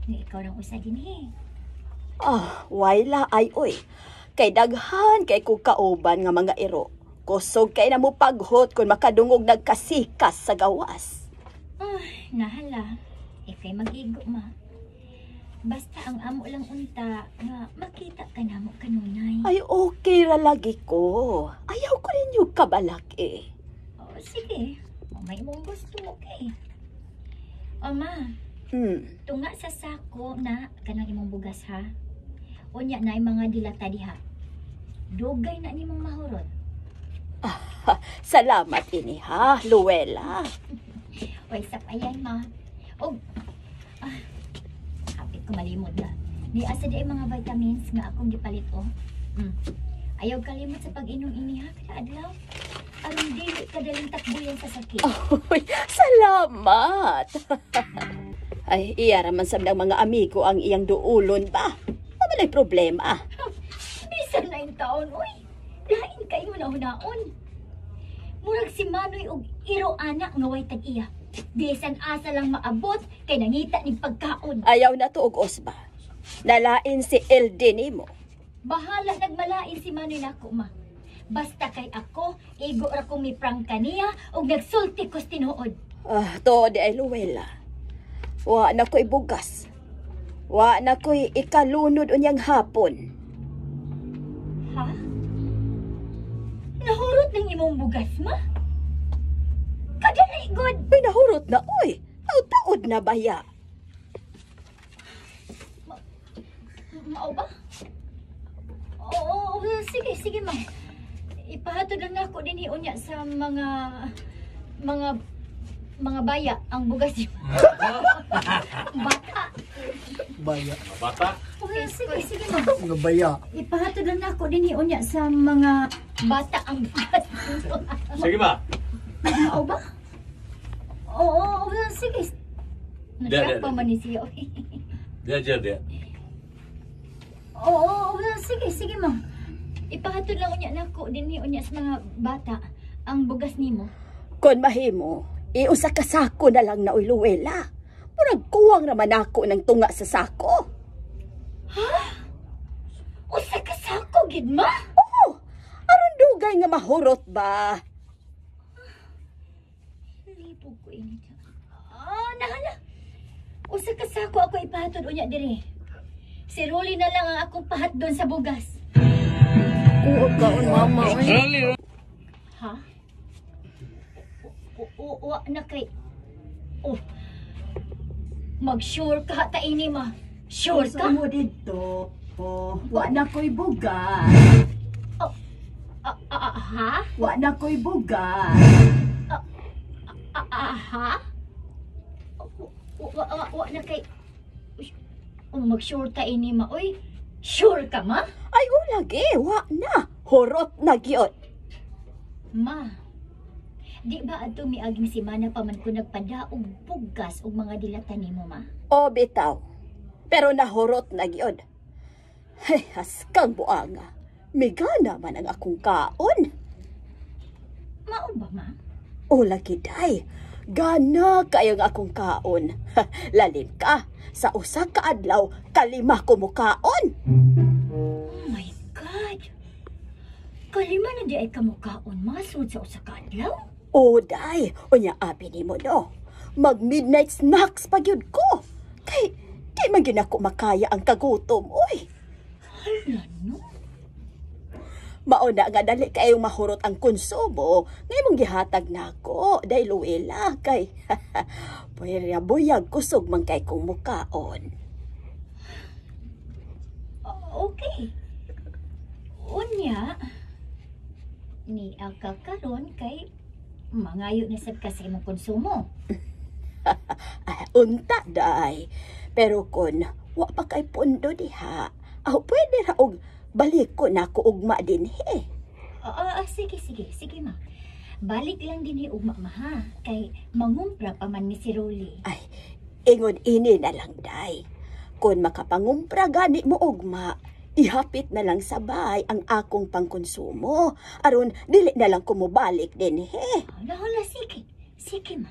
Nga ikaw lang usa dinhi. Ah, wala ay oy. Kay daghan kay kog kauban nga mga iro. Kusog kay na mo paghot kung makadungog nagkasikas sa gawas. Ay, nahala. Ikay mag-igo, ma. Basta ang amo lang unta nga makita ka namo kanunay. Ay, okay ra lagi ko. Ayaw ko ninyo kabalak eh. Oh, sige. O, may imong gusto, okay. O, ma, tunga sa sako na kanang imong bugas ha. Unya na mga dilata diha. Dugay na nimong mahurot. Salamat ini ha, Luella. Oy, sap ayan ma. Og ah, hapit ko malimot na. Ni asa di ay mga vitamins nga akong gipalit oh. Ayaw kalimot sa pag-inom ini ha kada adlaw. Aron dili ka daling takbuyan sa sakit. Uy, salamat. Ay, iya raman sa mga amigo ang iyang duulon ba? Walay problema. Bisan na yung taon, uy. Lain kayo na hunaon. Murag si Manoy og iro anak nga way tag-iya. Bisan asa lang maabot kay nangita ning pagkaon. Ayaw na to og osba. Nalain si LD nimo. Bahala nagmalain si Manoy nako ma. Basta kay ako, igo ra kong miprangka niya og nagsulti ko tinuod. Ah, to di ay Luella. Wa na ko'y bugas. Wa na ko'y ikalunod unyang hapon. Ha? Nahurot ng imong bugas, ma? Kadali god. Uy, nahurot na, oy. Taud-taud na baya. Mao ba? Oo, oo, sige, sige, ma. Ipahatod lang nako dinhi unya sa mga baya ang bugas. Bata. Baya. Mga bata. Okay, sige, sige, ma. Mga baya. Ipahatod lang nako dinhi unya sa mga bata ang bugas. Sige ma. Mao ba? Oo, oo, sige. Di, Nasyak di, pa di. man ni siya. Diya, diya, diya. Oo, oo, sige, sige, ma. Ipahatod lang unya nako dinhi unya sa mga bata ang bugas nimo. Kon mahimo, iusa ka sako na lang na uy, Luella. Murag kuwang naman ako ng tunga sa sako. Usa ka sako gid ma? Oo, aron dugay nga mahurot ba? Libog ko ini. Ah, nahala. Usa ka sako ako ipahatod unya diri. Si Rolly na lang ang akong pahatdon sa bugas. Kuog kaon mama oy. Ha? Wa na kay. Oh. Mag-sure ka ta ini ma. Sure ka? Mo didto. Oh, wa na ko'y bugas. Ah, ah, ah, ha? Wa na ko'y bugas. Ah, ah, ha? Wa, wa, wa na kay. Uy, oh, mag-sure ta ini ma. Uy, sure ka ma? Ay, o lagi, wa na. Horot na gyud. Ma, di ba adto miaging semana pa man ko nagpadaog bugas og mga dilata nimo ma? O bitaw. Pero nahurot na gyud. Ay, haskang buanga. Migana man ang akong kaon. Mao ba ma? O lagi day. Gana kayo ang akong kaon. Lalim ka. Sa usa ka adlaw, kalima ko mo kaon. Oh my God! Kalima na di ay kamukaon masud sa usa ka adlaw? O day, unya abi nimo no. Mag midnight snacks pa gyud ko. Kay di man gyud ako makaya ang kagutom, oy. Hala no? Mao na nga dali kayong mahurot ang konsumo nga imong gihatag nako, day Luella, kay puwerya buyag kusog man kay kong mukaon. Okay. Unya, ni ka karon kay mangayo na sad ka sa imong konsumo. Ah, unta day. Pero kun wa pa kay pondo diha, aw pwede ra og balik ko na ko ugma dinhi. Ah, ah, sige, sige, sige ma. Balik lang din ugma ma ha, kay mangumpra pa man ni si Rolly. Ay, ingon ini na lang day. Kun makapangumpra gani mo ugma, ihapit na lang sabay ang akong pangkonsumo. Aron dili na lang ko mobalik dinhi. Hala, hala, sige. Sige ma.